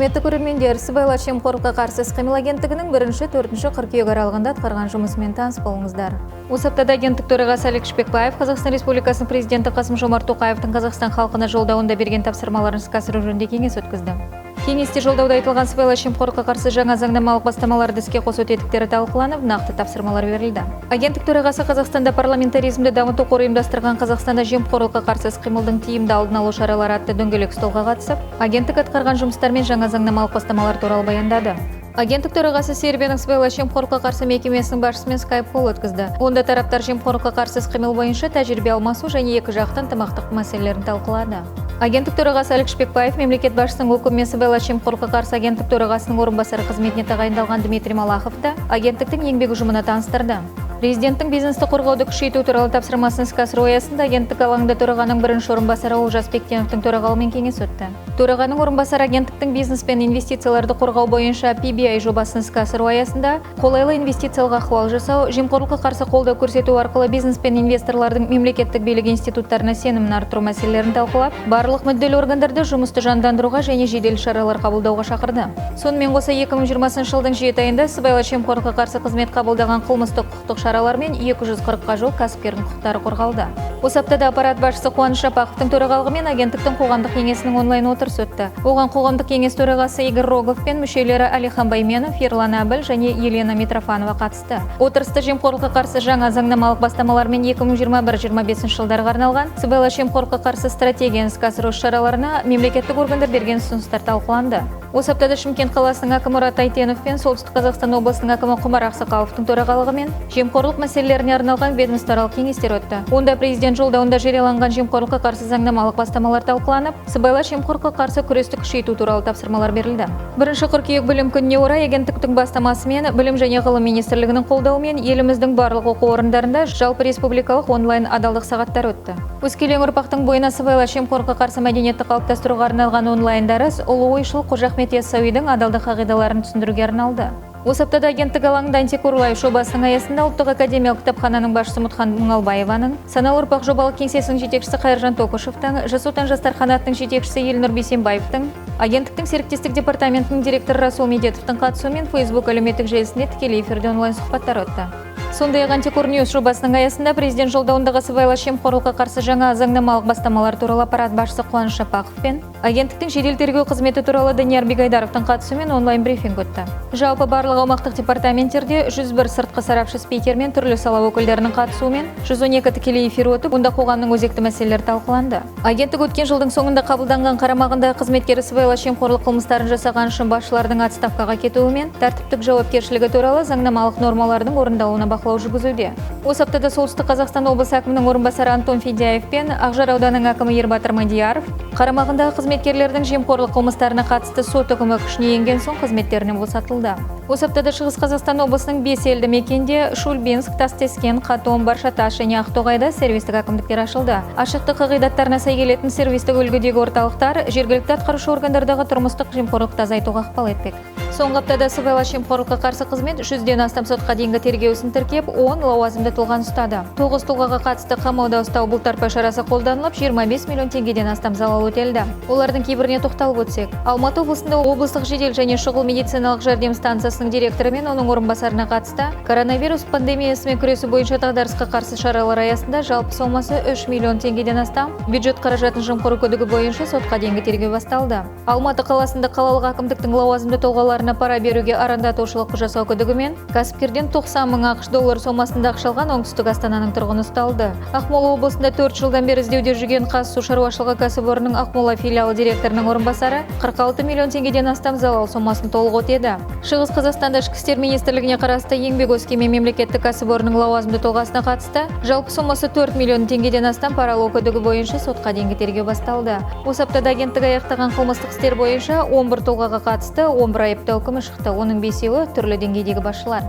Құрметті көрермендер, Сыбайлас жемқорлыққа қарсы іс-қимыл агенттігінің 1-4 қыркүйек аралығында атқарған жұмысымен таныс болыңыздар. Осы аптада агенттік төрағасы Алик Шпекбаев Қазақстан Республикасының президенті Қасым-Жомарт Тоқаевтың Қазақстан халқына жолдауында берген тапсырмаларын іске асыру жөнінде кеңес өткізді. Кеңесте жолдауда айтылған сыбайлас жемқорлыққа қарсы жаңа заңнамалық бастамаларды іске қосу тетіктері талқыланып, нақты тапсырмалар берілді. Агенттік төрағасы Қазақстанда парламентаризмді дамыту қоры ұйымдастырған Қазақстанда жемқорлыққа қарсы іс-қимылдың тиімді алдын алу шаралары атты дөңгелек столға қатысып, агенттік атқарған жұмыстар мен жаңа заңнамалық бастамалар туралы баяндады. Агенттік төрағасы Сербияның сыбайлас жемқорлыққа қарсы мекемесінің басшысымен скайп-колл өткізді. Онда тараптар жемқорлыққа қарсы іс-қимыл бойынша тәжірибе алмасу және екі жақты ынтымақтық мәселелерін талқылады. Агенттік төрағасы Алик Шпекбаев мемлекет басшысының өкімімен сыбайлас жемқорлыққа қарсы агенттік төрағасының орынбасары қызметіне тағайындалған Дмитрий Малаховты агенттіктің еңбек ұжымына таныстырды. Президенттің бизнесті қорғауды күшейту туралы тапсырмасын іске асыру аясында агенттік алаңында төрағаның бірінші орынбасары Олжас Бектеновтің төрағалығымен кеңес өтті. Төрағаның орынбасары агенттіктің бизнес пен инвестицияларды қорғау бойынша PBI жобасын іске асыру аясында қолайлы инвестициялық ахуал жасау, жемқорлыққа қарсы қолдау көрсету арқылы бизнес пен инвесторлардың мемлекеттік билік институттарына сенімін арттыру мәселелерін талқылап, барлық мүдделі органдарды жұмысты жандандыруға және жедел шаралар қабылдауға шақырды. Сонымен қоса 2020 жылдың 7 айында сыбайлас жемқорлыққа қарсы қызмет қабылдаған қылмыстық құқықтық шаралармен 240-қа жуық кәсіпкердің құқықтары қорғалды. Осы аптада аппарат басшысы Қуаныш Жапақовтың төрағалығымен агенттіктің қоғамдық кеңесінің онлайн отырысы өтті. Оған қоғамдық кеңес төрағасы Игорь Рогов пен мүшелері Әлихан Байменов, Ерлан Әбіл және Елена Митрофанова қатысты. Отырыста жемқорлыққа қарсы жаңа заңнамалық бастамалармен 2021-2025 жылдарға арналған сыбайлас жемқорлыққа қарсы стратегияны іске асыру шараларына мемлекеттік органдар берген ұсыныстар талқыланды. Осы аптада Шымкент қаласының әкімі Мұрат Әйтенов пен Солтүстік Қазақстан облысының әкімі Құмар Ақсақаловтың төрағалығымен жемқорлық мәселелеріне арналған ведомствоаралық кеңестер өтті. Онда президент жолдауында жарияланған жемқорлыққа қарсы заңнамалық бастамалар талқыланып, сыбайлас жемқорлыққа қарсы күресті күшейту туралы тапсырмалар берілді. 1 қыркүйек білім күніне орай агенттіктің бастамасымен Білім және ғылым министрлігінің қолдауымен еліміздің барлық оқу орындарында жалпы республикалық онлайн адалдық сағаттары өтті. Өскелең ұрпақтың бойына сыбайлас жемқорлыққа қарсы мәдениетті қалыптастыруға арналған онлайн дәріс ұлы ойшыл Қожа Ахмет Яссауидің адалдық қағидаларын түсіндіруге арналды. Осы аптада агенттік алаңында Антикор Лайф жобасының аясында ұлттық академиялық кітапхананың басшысы Мұтхан Мұңалбаеваның, Саналы ұрпақ жобалық кеңсесінің жетекшісі Қайыржан Токушевтің, Жас Отан жастар қанатының жетекшісі Елнұр Бейсенбаевтың, агенттіктің серіктестік департаментінің директоры Расул Медетовтің қатысуымен Facebook әлеуметтік желісінде тікелей эфирде онлайн сұхбаттар өтті. Сондай-ақ Антикор Ньюс жобасының аясында президент жолдауындағы сыбайлас жемқорлыққа қарсы жаңа заңнамалық бастамалар туралы аппарат басшысы Қуаныш Жапақов пен агенттіктің жедел тергеу қызметі туралы Данияр Бегайдаровтың қатысуымен онлайн брифинг өтті. Жалпы барлық аумақтық департаменттерде 101 сыртқы сарапшы спикер мен түрлі сала өкілдерінің қатысуымен 112 тікелей эфир өтіп, онда қоғамның өзекті мәселелері талқыланды. Агенттік өткен жылдың соңында қабылданған қарамағындағы қызметкері сыбайлас жемқорлық қылмыстарын жасаған үшін басшылардың отставкаға кетуі мен тәртіптік жауапкершілігі туралы заңнамалық нормалардың орындалуына бақылау жүргізуде. Осы аптада Солтүстік Қазақстан облысы әкімінің орынбасары Антон Федяев пен Ақжар ауданының әкімі Ербатыр Мадияров қарамағындағы қызметкерлердің жемқорлық қылмыстарына қатысты сот үкімі күшіне енген соң қызметтерінен босатылды. Осы аптада Шығыс Қазақстан облысының 5 елді мекенде Шульбинск, Тастескен, Қатон, Баршатас және Ақтоғайда сервистік әкімдіктер ашылды. Ашықтық қағидаттарына сай келетін сервистік үлгідегі орталықтар жергілікті атқарушы органдардағы тұрмыстық жемқорлықты азайтуға ықпал етпек. Соңғы аптада сыбайлас жемқорлыққа қарсы қызмет 100-ден астам сотқа дейінгі тергеу ісін тіркеп, 10 лауазымды тұлғаны ұстады. 9 тұлғаға қатысты қамауда ұстау бұлтартпау шарасы қолданылып, 25 миллион теңгеден астам залал өтелді. Олардың кейбіріне тоқталып өтсек. Алматы облысында облыстық жедел және шұғыл медициналық жәрдем станциясының директоры мен оның орынбасарына қатысты коронавирус пандемиясымен күресу бойынша дағдарысқа қарсы шаралар аясында жалпы сомасы 3 миллион теңгеден астам бюджет қаражатын жымқыру күдігі бойынша сотқа дейінгі тергеу басталды. Алматы қаласында қалалық әкімдіктің лауазымды тұлғаларына пара беруге арандатушылық жасау күдігімен кәсіпкерден 90 мың ақш доллар сомасында ақша алған оңтүстік Астананың тұрғыны ұсталды. Ақмола облысында 4 жылдан бері іздеуде жүрген Қазсу шаруашылығы кәсіпорнының Ақмола филиалы директорының орынбасары 46 миллион теңгеден астам залал сомасын толық өтеді. Шығыс Қазақстанда Ішкі істер министрлігіне қарасты Еңбек Өскемен мемлекеттік кәсіпорнының лауазымды тұлғасына қатысты жалпы сомасы 4 миллион теңгеден астам пара алу күдігі бойынша сотқа дейінгі тергеу басталды. Осы аптада агенттік аяқтаған қылмыстық істер бойынша 11 тұлғаға қатысты 11 айыптау үкімі шықты. Оның 5-еуі түрлі деңгейдегі басшылар.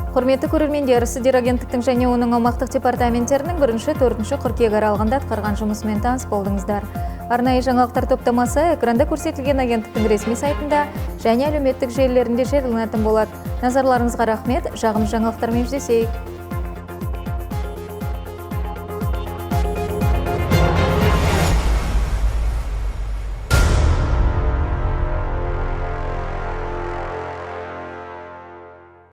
Құрметті көрермендер, сіздер агенттіктің және оның аумақтық департаменттерінің 1-4 қыркүйек аралығында атқарған жұмысымен таныс болдыңыздар. Арнайы жаңалықтар топтамасы экранда көрсетілген агенттіктің ресми сайтында және әлеуметтік желілерінде жарияланатын болады. Назарларыңызға рахмет. Жағымды жаңалықтармен жүздесейік.